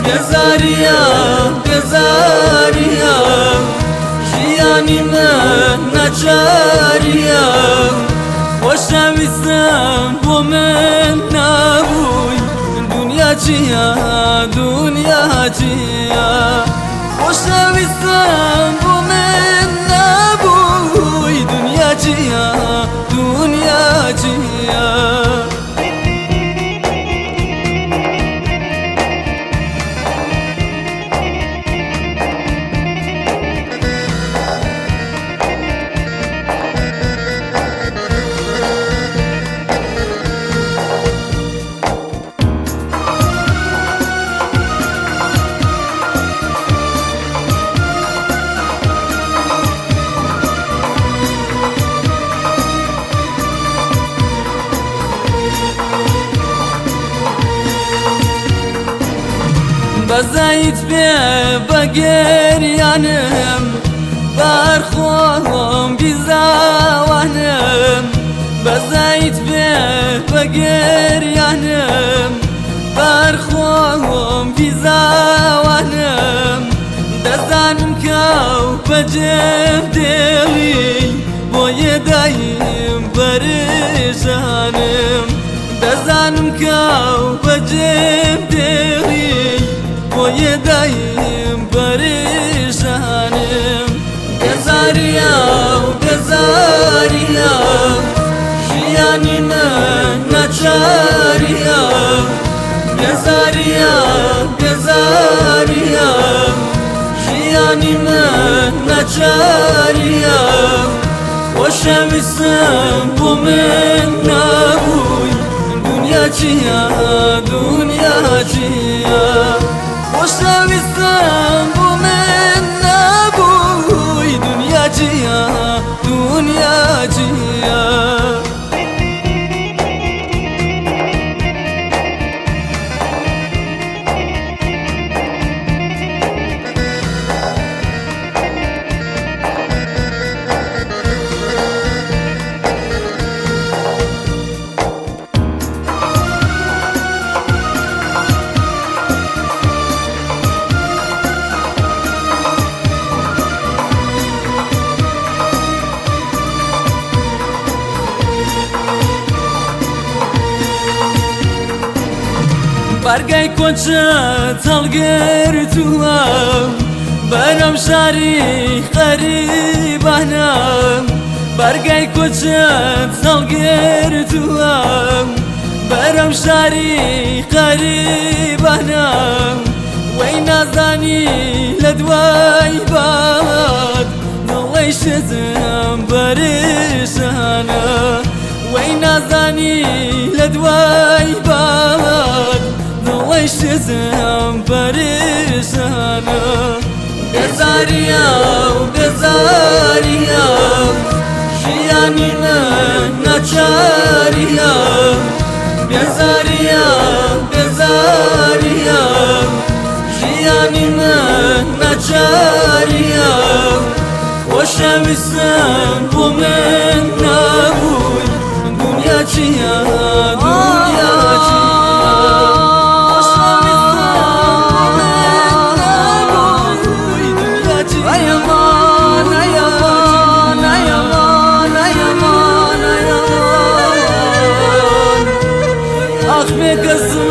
بێزاریام بێزاریام ژیانی من ناچاریام خۆشەویستم بۆ من نەبووی دنیا چییە دنیا چییە خۆشەویستم بۆ من نەبووی دنیا چییە دنیا چییە. بەزایت پێ بەگریانم بەرخۆم بیزاوانم بەزایت پێ بەگریانم بەرخۆم بیزاوانم دەزانم کاو بەجێم دێڵی بۆیە دایم بەرژانم دەزانم کاو بەجێم دێڵی بۆیە دایم بەرژانم بێزاریام بێزاریام ژیانی من ناچاریام بێزاریام بێزاریام ژیانی من ناچاریام خۆشەویستم بۆ من نەبووی دنیا چییە دنیا چییە خۆشەویستم بۆ من نەبووی دنیا چییە دنیا چییە. بارگای کۆچەت هەڵگرتووە بەرەم شاری غەریبانە بارگای کۆچەت هەڵگرتووە بەرەم شاری غەریبانە وەی نازانی لە دوای باد دڵی شتم بەرشانە وەی نازانی لە دوای باد دڵی شتم بەرشانە بێزاریام بێزاریام ژیانی من ناچاریام بێزاریام بێزاریام ژیانی من ناچاریام خۆشەویستم بۆ من نەبووی دنیا چییە دنیا چییە خۆشەویستم بۆ من نەبووی دنیا چییە ئەیەمان ئەیەمان ئەیەمان ئەیەمان ئەیەمان ئاخ بێکەسم.